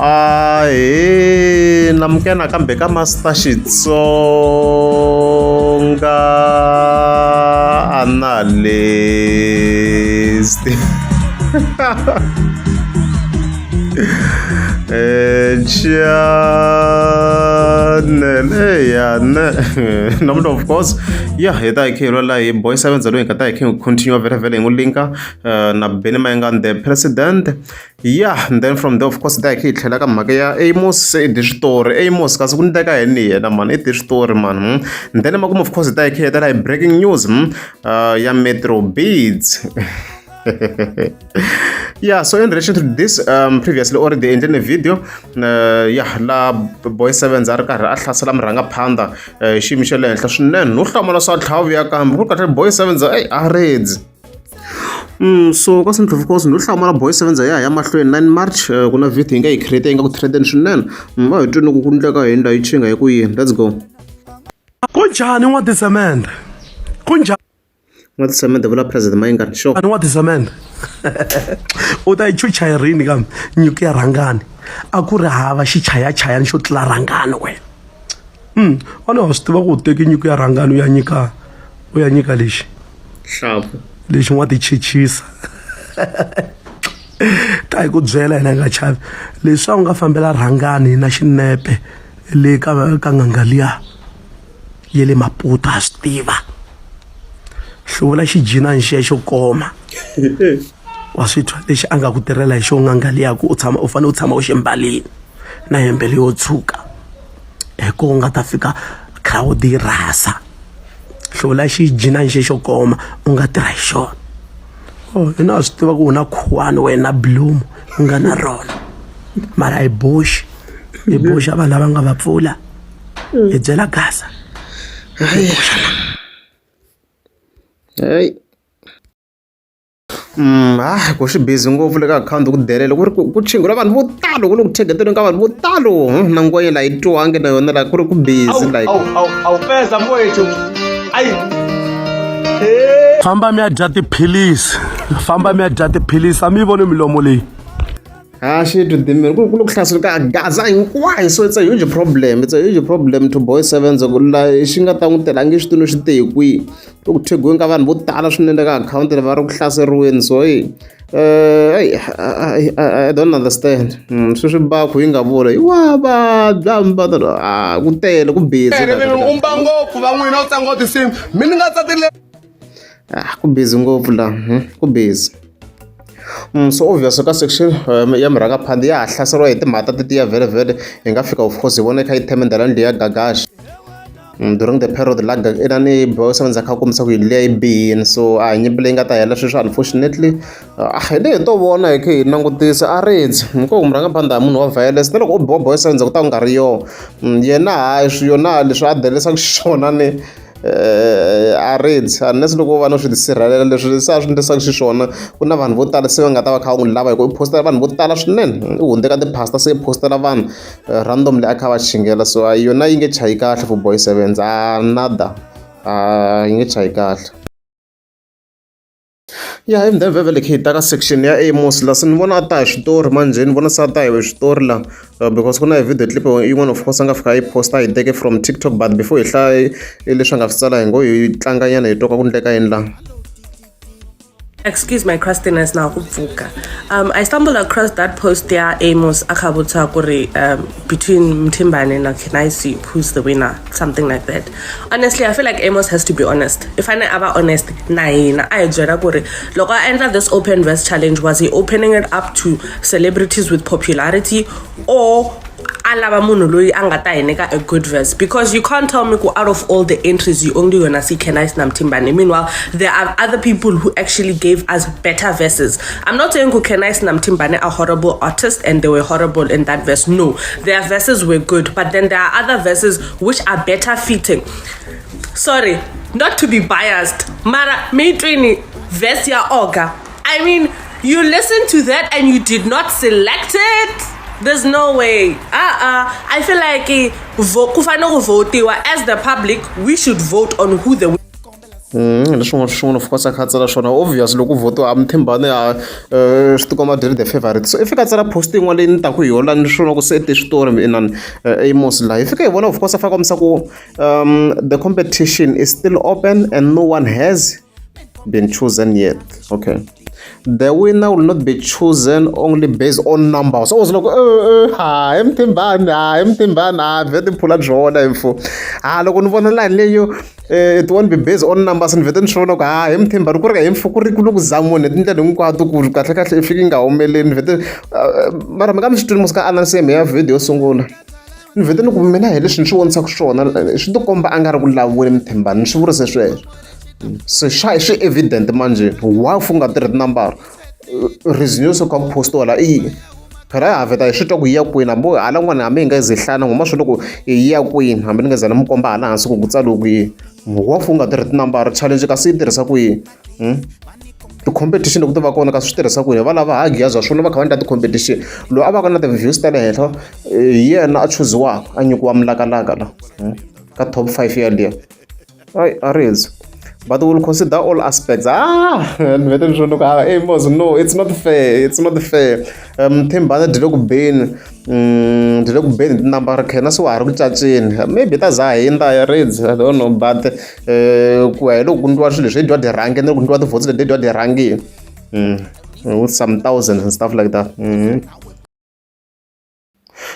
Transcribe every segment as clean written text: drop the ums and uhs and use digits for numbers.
Ahee namukela nakambe ka Master Xitsonga Analyst channel eya ne namuntlha of course ya hi ta hi khe hi lwela hi boy sevenza loyi hi nga ta hi khe hi continue vhele vhele hi n'wi linka na Benny Mayengani the president. Ya and then from there of course hi ta hi kha hi tlhela ka mhaka ya Amos se i dye switori Amos kasi ku ndleka yini hi yena mani i dye switori mani and then emakumu of course hi ta hi kha hi hetela hi breaking news ya Metro Beats yeah so in relation to this previously already endleni video ya la boy sevens a ri karhi a hlasela murhangaphandha xiyimo xa le henhla swinene no hlamala swa tlhavu ya kambe ku ri kahle boy sevens eyi a redzi So ka Central of course no hlamala boy sevenza ya ya mahlweni 9 March ku na video yi nga yi create yi nga ku trendeni swinene va hi twini ku ku ndleka yini la yi chinga hi ku yini let's go. Kunjhani n'wa-Tisemende? Kunjhani N'wa-Tisemende vula president Mayengani sure. n'wa-Tisemende? U ta yi chucha hi rini kambe nyiko ya rhangani? A ku ri hava xichayachayani xo tlula rhangani wena. A ni wa swi tiva ku u teke nyiko ya rhangani u ya nyika u ya nyika lexi. Nhlampfu. Lexi n'wa tichichisa. Ta hi ku byela hina hi nga chavi. Leswi a wu nga fambela rhangani na xinepe le ka ka n'anga liya ya le Maputo ha swi tiva. Hluvula xijinani xiya xo koma. Wa swi twa lexi a nga ku tirhela hi xo n'anga liya ku u tshama u fanele u tshama u xi mbalini na hembe leyo tshuka hi ko u nga ta fika crowd yi rhasa. Hluvula xijinani xe xo koma u nga tirha hi xona oh hina ha swi tiva ku u na khuwani wena bloom u nga na rona mara hi boxi hi boxa vanhu lava nga va pfula hi byela gaza hi boxa na Hey. Ah, ku swi busy ngopfu le ka akhawunti ku delela ku ri ku ku chingela vanhu vo talo ku le ku theketeleni ka vanhu vo talo na ngwenya la yi twiwangi na yona la ku ri ku busy like awu feza mfowethu ayi famba mi ya dya tiphilisi famba mi ya dya tiphilisi a mi yi voni milomo leyi ha xi twi dimile ku ku le ku hlasela ka gaza hinkwayo so it's a huge problem it's a huge problem to boy sevens ku la xi nga ta n'wi tela a nge swi tivi no xi te hi kwihi ku thegiweni ka vanhu vo tala swinene ka akhawunti va ri ku hlaseriweni so hey hey I don't understand sweswi bakhu yi nga vula yi wa vabya a ku tele ku busy u mba ngopfu va n'wina u tlanga tinsimu mi ni nga tsatile ah ku busy ngopfu la ku busy so obvious ka section ya murhangaphandle ya ha hlaseriwa hi timhaka tetiya vhele vhele hi nga fika of course hi vona yi kha yi themendela ndlu ya gagash During the period la inani boy sevenza kha kombisa ku yindlu liya yi bihini so a hi nyimpi leyi nga ta hela sweswi unfortunately a hi le hi to vona hi kha hi langutisa a rindzi hikuva murhangaphandle a munhu wa violence na loko u biwa boy sevenza ku ta ku nga ri yona yena hayi yona leswi a delisaka xiswona ni a rindzi unless loko va na swi tisirhelela leswi se a swi endlisaka xiswona ku na vanhu vo tala se va nga ta va kha va n'wi lava hi ku i postela vanhu vo tala swinene u hundze ka ti-pastor se i postela vanhu randomly a kha va chingela so a yona yi nge chayi kahle for boy sevens a nada a yi nge chayi kahle ya hi then vhele khe hi ta ka section ya Amos la se ni vona a ta hi switori manjhe ni vona se a ta hi switori la because ku na hi video clip yin'wana of course a nga fika a yi posta yi teke from TikTok but before hi hlaya leswi a nga swi tsala hi ngo hi tlanganyana hi twa ka ku ndleka yini la. Excuse my crustiness now kupfuka. I stumbled across that post there Amos akhabutsa kuri between Mthimbani and Kinaisi who's the winner, something like that. Honestly, I feel like Amos has to be honest. If I never honest, na yena a hi byela kuri loko a endla this open verse challenge, was he opening it up to celebrities with popularity or a lava munhu loyi a nga ta hi nyika a good verse? Because you can't tell me ku out of all the entries you only gonna see Kenais na Mthimbani. Meanwhile, there are other people who actually gave us better verses. I'm not saying ku Kenais na Mthimbani are horrible artists and they were horrible in that verse. No, their verses were good, but then there are other verses which are better fitting. Sorry, not to be biased. Mara, mi twini verse ya Oga. I mean, you listen to that and you did not select it? There's no way. Uh-uh. I feel like ku fanele ku votiwa as the public, we should vote on who the Leswin'wana swin'wana of course a kha a tsala swona obvious loko vhotiwa a Mthimbani a swi tikomba dyi ri the favorite so i fika a tsala post yin'wana leyi ni taku hi yona ni swi vona ku se i switori inani Amos laha hi fika hi vona of course a fika kombisa ku the competition is still open and no one has been chosen yet okay the winner will not be chosen only based on numbers so loko ha emthimbani ha emthimbani ha vhete phula byona info ha loko ni vona line leyo it won't be based on numbers ni vhete ni swi vona ku ha hi mthimbani ku ri ka hi mfo ku ri ku le ku zamuni hi tindlela hinkwato ku kahle kahle i fiki yi nga humeleli ni vhete mara mi nga mi swi twini mos ka analysis ya video yo sungula ni vhete ni ku mina hi leswi ni swi vonisaka swona swi tikomba a nga ri ku laviweni mthimbani ni swi vurise sweswo se xa swi evident manjhe why fu nga tirhi tinambara reason yo suka ku postiwa la i yini phela ya ha vheta hi swi twa ku yi ya kwini hambi hala n'wana hambi hi nga ze hi hlaya ngoma swi loko yi ya kwini hambi ni nga za ni mi komba hala hansi ku ku tsaliwe ku yini wa fu nga tirhi tinambara challenge kasi yi tirhisa ku yini hmm? ti-competition loko ti va kona kasi swi tirhisa ku yini va lava ha giyaza swona va kha va endla ti-competition loyi a va ka na ti-views ta le henhla hi yena a chuziwaka a nyikiwa milakalaka la hmm? Ka top 5 yaliya. Ay, Aries. But we'll consider all aspects. Ah, ni vete ni swi ah, hey, Mos, no, it's not fair. It's not fair. Thembani dyi le ku beni. Dyi le ku beni tinambara khena se wa ha ri ku caceni. Maybe ta za hindza ya Reds, I don't know, but ku ya hi loko ku ndliwa swilo leswi hi dyiwa ti-rank ni loko ku ndliwa ti-votes leti hi dyiwa ti-ranking. With some thousands and stuff like that.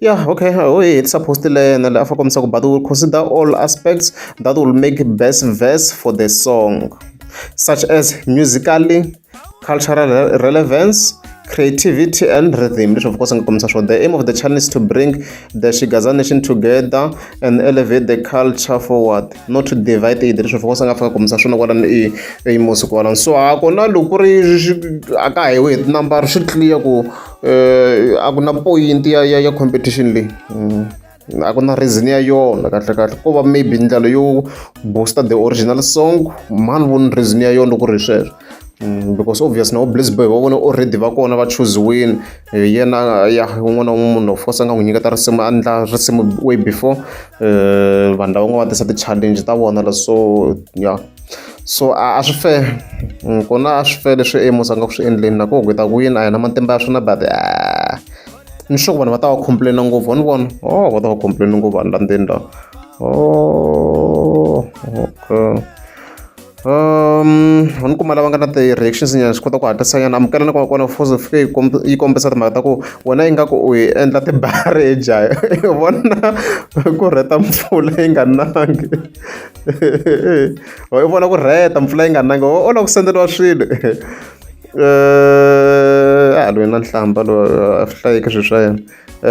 Yeah, okay. Oh, it's supposed to learn but we'll consider all aspects that will make best verse for the song, such as musically, cultural relevance, creativity and rhythm. Which of course the aim of the challenge is to bring the Shigaza nation together and elevate the culture forward, not to divide it. Leswi of course nga fika kombisa swona kwalano i Amos kwalano. So a ku na loko ku ri a ka ha yiwi hi tinambara swi clear ku a ku na point ya ya ya competition leyi a ku na reason ya yona kahle kahle ko va maybe ndlela yo booster the original song mani voni reason ya yona loko ku ri sweswo because obvious na vo Bliss Boy va vona already va kona va chuziwini hi yena ya un'wana na un'wana munhu of course a nga n'wi nyiketa risimu a endla risimu way before vanhu lava nga va tisa ti-challenge ta vona la so ya so a a swi fair kona a swi fair leswi Amos a nga ku swi endleni na koho ku ta ku yini a hi na matimba ya swona but ni sure ku vanhu va ta va complain ngopfu wa ni vona oh va ta va complain ngopfu vanhu la ndzeni la oh okay. Ni kuma lava nga na ti-reactions nyana swi kota ku hatlisa nyana amukela na kona force fike yi kombisa timhaka ta ku wena ingaku u yi endla tibari jaya i vona ku rheta mpfula yi nga nangi i vona ku rheta mpfula yi nga nangi o lava ku senderiwa swilo a loyi na nhlamba loyi a swi hlayeki swilo swa yena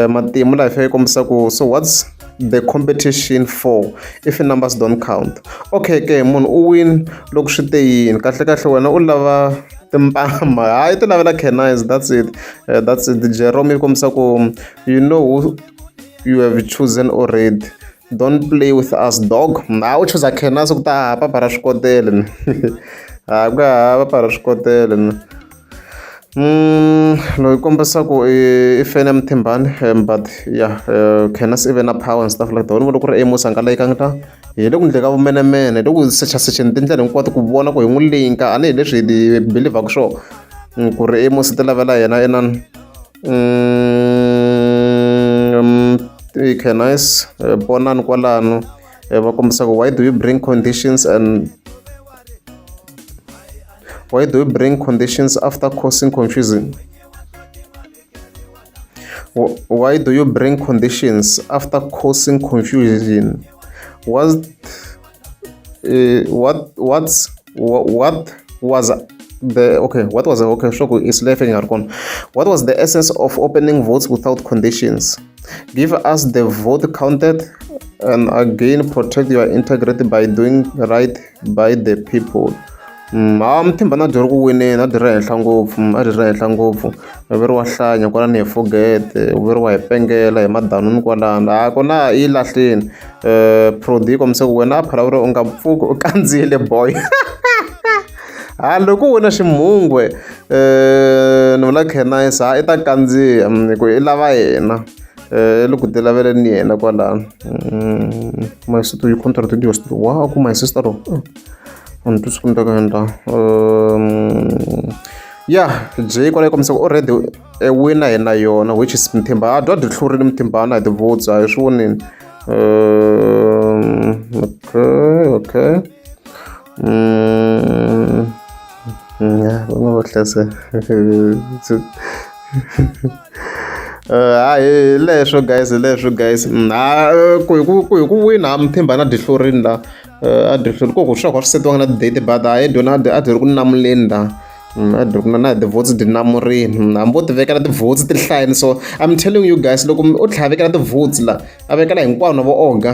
matimu laha yi fike yi kombisa ku so what's the competition for if numbers don't count okay ke munhu u win loko swi te yini kahle kahle wena u lava timpama hayi ti lavela canines that's it that's it Jerome yi kombisa ku you know who you have chosen already don't play with us dog ha u chuza canines ku ta ha papa ra swikotele ha ku ha papa ra swikotele Loyi kombisa ku i fan ya Mthimbani but ya Canas i ve na power and stuff like that ni vona ku ri Amos a nga layikanga ta hi le ku ndleni ka vumenemene hi le ku sechasecheni tindlela hinkwato ku vona ku hi n'wi linka a ni hi leswi hi believ-aka swona ku ri Amos i ti lavela yena inani Canas vonani kwalano va kombisa ku why do you bring conditions and Why do you bring conditions after causing confusion? Why do you bring conditions after causing confusion? What what what's what was the okay what was the okay sure is laughing what was the essence of opening votes without conditions give us the vote counted and again protect your integrity by doing right by the people ha Mthimba na byi ri ku wineni a byi ri henhla ngopfu a byi ri henhla ngopfu ve ri wa hlanya kwalani hi forget ve ri wa hi pengela hi madanunu kwalano ha kona yi lahleni Prodi yi kombisa ku wena a Phalaborwa u nga pfuki u kandziyile boy ha loko u wina ximungwe ni vula Cannice ha i ta kandziya hi ku i lava yena. Le ku ti laveleni yena kwalano my sister you contradict your sister wa ku my sister A ni twisi ku ni ta ka yini la ya J kwala yi kombisa ku already e wina hi na yona which is Mthimba a dya dyi hlurile Mthimbani a hi ti-votes a hi swi vonini okay okay ya va nga va hlasela hayi hi leswo guys hi leswo guys ha ku hi ku ku hi ku wina Mthimbani a dyi hlurile la a dyi hluri ku ku swa ku a swi setiwanga na ti-date but hayi dyona a dyi ri ku namuleni la a dyi ri ku na ti-votes dyi namurini hambi wo ti vekela ti-votes ti hlayini so I'm telling you guys loko u tlhela vekela ti-votes la a vekela hinkwavo na vo onga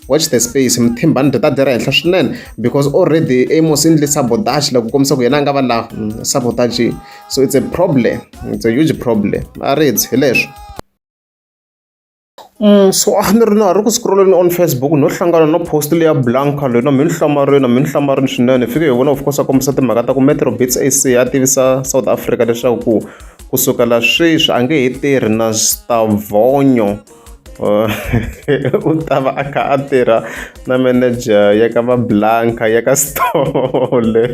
watch the space Mthimbani dyi ta dyi ri henhla swinene because already Amos endle sabotage la ku kombisa ku yena a nga va la sabotage so it's a problem it's a huge problem a ri hi leswo. So a ni ri na ha ri ku scroll-eni on Facebook no hlangana na post leya Blanca leyi na mi ni hlamarile mi ni hlamarile swinene hi fike hi vona of course a kombisa timhaka ta ku Metro Beats A_C a tivisa South Africa leswaku ku kusukela sweswi a nge he tirhi na Stavonyo u ta va a kha a tirha na manager ya ka va Blanca ya ka Sithole.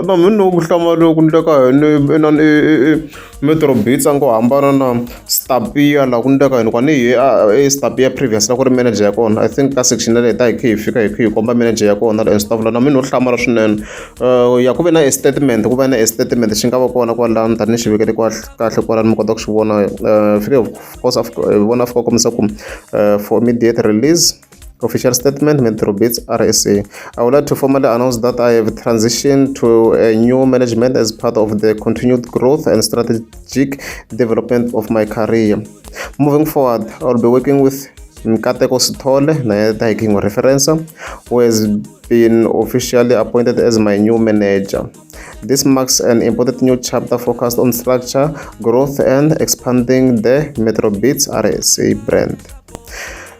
Na mina ni ku hlamala ku endleka yini inani i Metro Beats a ngo hambana na Stapia laha ku endleka yini ku a ni hi Stapia previous na ku ri manager ya kona I think ka section yaleyo hi ta hi kha hi fika hi kha hi komba manager ya kona and stuff na mina no hlamala swinene ya ku ve na a statement ku va na a statement xi nga va kona kwalano tani ni xi vekele kahle kwalano mi kota ku xi vona fike of course hi vona a fika a kombisa ku for immediate release. Official statement, Metro Beats RSA. I would like to formally announce that I have transitioned to a new management as part of the continued growth and strategic development of my career. Moving forward, I will be working with Nkateko Sithole, na reference, who has been officially appointed as my new manager. This marks an important new chapter focused on structure, growth, and expanding the Metro Beats RSA brand.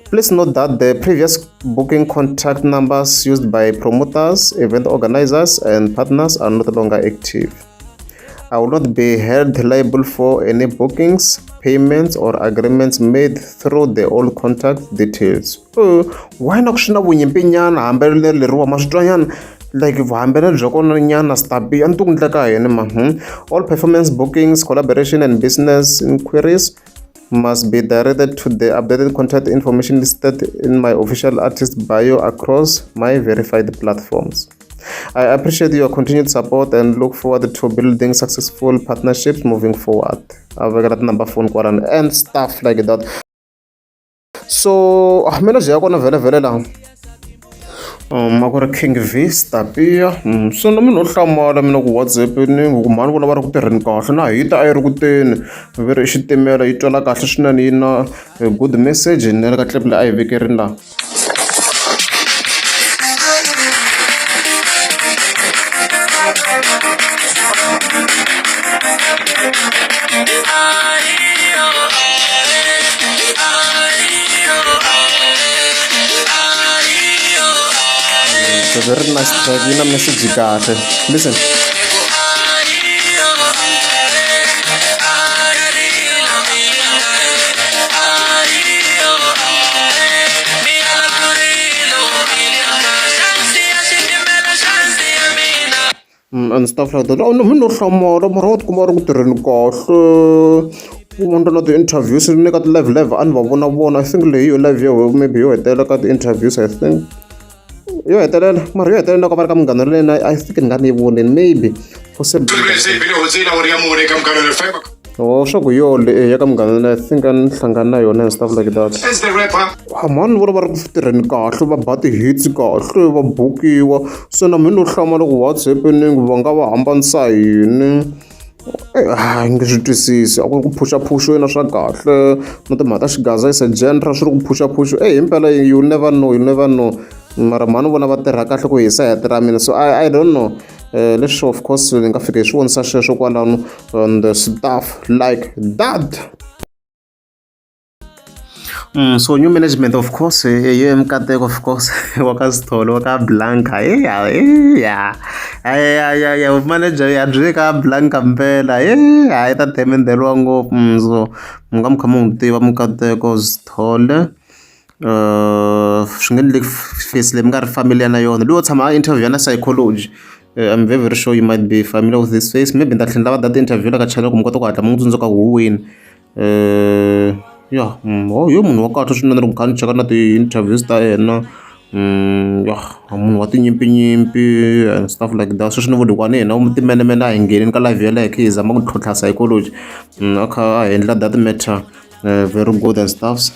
Please note that the previous booking contact numbers used by promoters, event organizers, and partners are no longer active. I will not be held liable for any bookings, payments, or agreements made through the old contact details. Why na ku swi na vunyimpinyana hambelelo leriwa ma swi twanyana like vuhambelelo bya kona nyana stabi a ni ti ku ndleka yini ma All performance bookings, collaboration and business inquiries must be directed to the updated contact information listed in my official artist bio across my verified platforms. I appreciate your continued support and look forward to building successful partnerships moving forward. A vekela ti-number phone kwalano and stuff like that. So manager ya kona vhele vhele laha a ku ri King V Stapia so na munhu wo hlamala mina ku what's happening ku mhani vona va ri ku tirheni kahle na hita a yi ri ku teni ve ri i xitimela yi twala kahle swinene yi na good message na le ka clip leyi a yi vekerini laha. It's a very nice track yi na message kahle listen. And stuff like that. No mi no hlamala mara wa tikuma va ri ku tirheni kahle ku vona na ti-interviews ni ka ti-live live a ni va vona vona I think leyi yo live yo maybe yo hetelela ka ti-interviews I think yo hetelela mara yo hetelela loko va ri ka Munghana Lonene I think ni nga ni yi vonile maybe possibly Oh, swa ku yo le ya ka Munghana Lonene I think a ni hlangana na yona and stuff like that. Mhani vona va ri ku tirheni kahle va ba ti-hits kahle va bukiwa se na mina no hlamala ku what's happening va nga va hambanisa yini hayi nge swi twisisi a ku ri ku phusha yena swa kahle na timhaka ta xigaza is a genre swi ri ku phusha e himpela you never know you never know mara mhani vona va tirha kahle ku hisa hete ra mina so I don't know leswi of course ni nga fika hi swi vonisa sweswo kwalano and stuff like that. So new management of course hi Nkateko of course wa ka Sithole wa ka Blanca eya eya ya ya manager ya byi ka Blanca mpela hayi ta themendheriwa ngopfu so mi nga mi kha mi n'wi tiva Nkateko Sithole. Swi nge endleki face leyi mi nga ri familiar na yona luya u tshama a interview na psychology I'm very very sure you might be familiar with this face maybe ni ta tlhela ni lava that interview la ka channel ku mi kota ku hatla mi n'wi tsundzuka ku hu wini ya ho yo munhu wa kahle swinene loko ni kha ni cheka na ti-interviews ta yena ya munhu wa tinyimpiyimpi and stuff like that sweswi ni vo loko a ni hina timenemene a hi ngheneni ka live yaleyo hi kha hi zama ku tlhontlha psychology a kha a endla that matter very good and stuffs.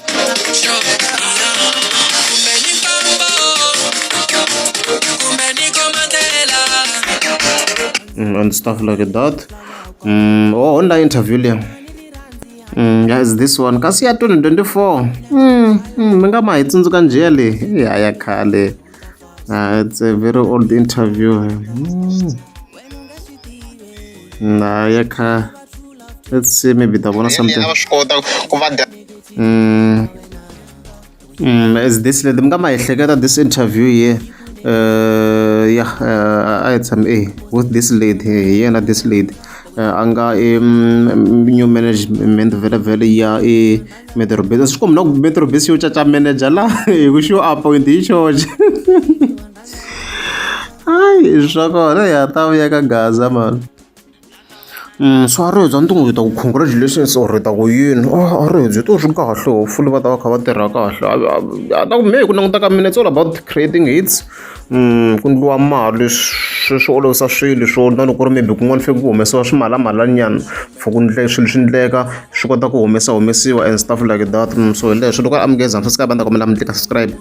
And stuff like that. Oh, online interview liya. Yeah, is this one kasi ya 2024. Mi nga ma hi tsundzuka njhe leyi ya ya khale. It's a very old interview. Na ya kha let's see maybe ta vona something. A va swi kota ku va Is this lady mi nga ma ehleketa this interview here yeah a hi tshame e with this lady hi yena this lady a nga i new management vhele vhele ya i Metro Base swi komba na ku Metro Base yo caca manager la hi ku xi yo appoint hi xoxe hayi swa kona ya ta vuya ka Gaza mani. So a ri a ni ta ku congratulations or ta ku yini a ri hi to swi kahle hopefully va ta va kha va tirha kahle na ku mehe ku languta ka mina it's all about creating hits ku endliwa mali swi swi olovisa swilo swo na loko ku ri maybe kun'wana fike ku humesiwa swimalamala nyana for ku ndle swilo swi endleka swi kota ku humesa humesiwa and stuff like that so hi leswo loko a amukeza subscribe a ni ta kombela mi tlika subscribe.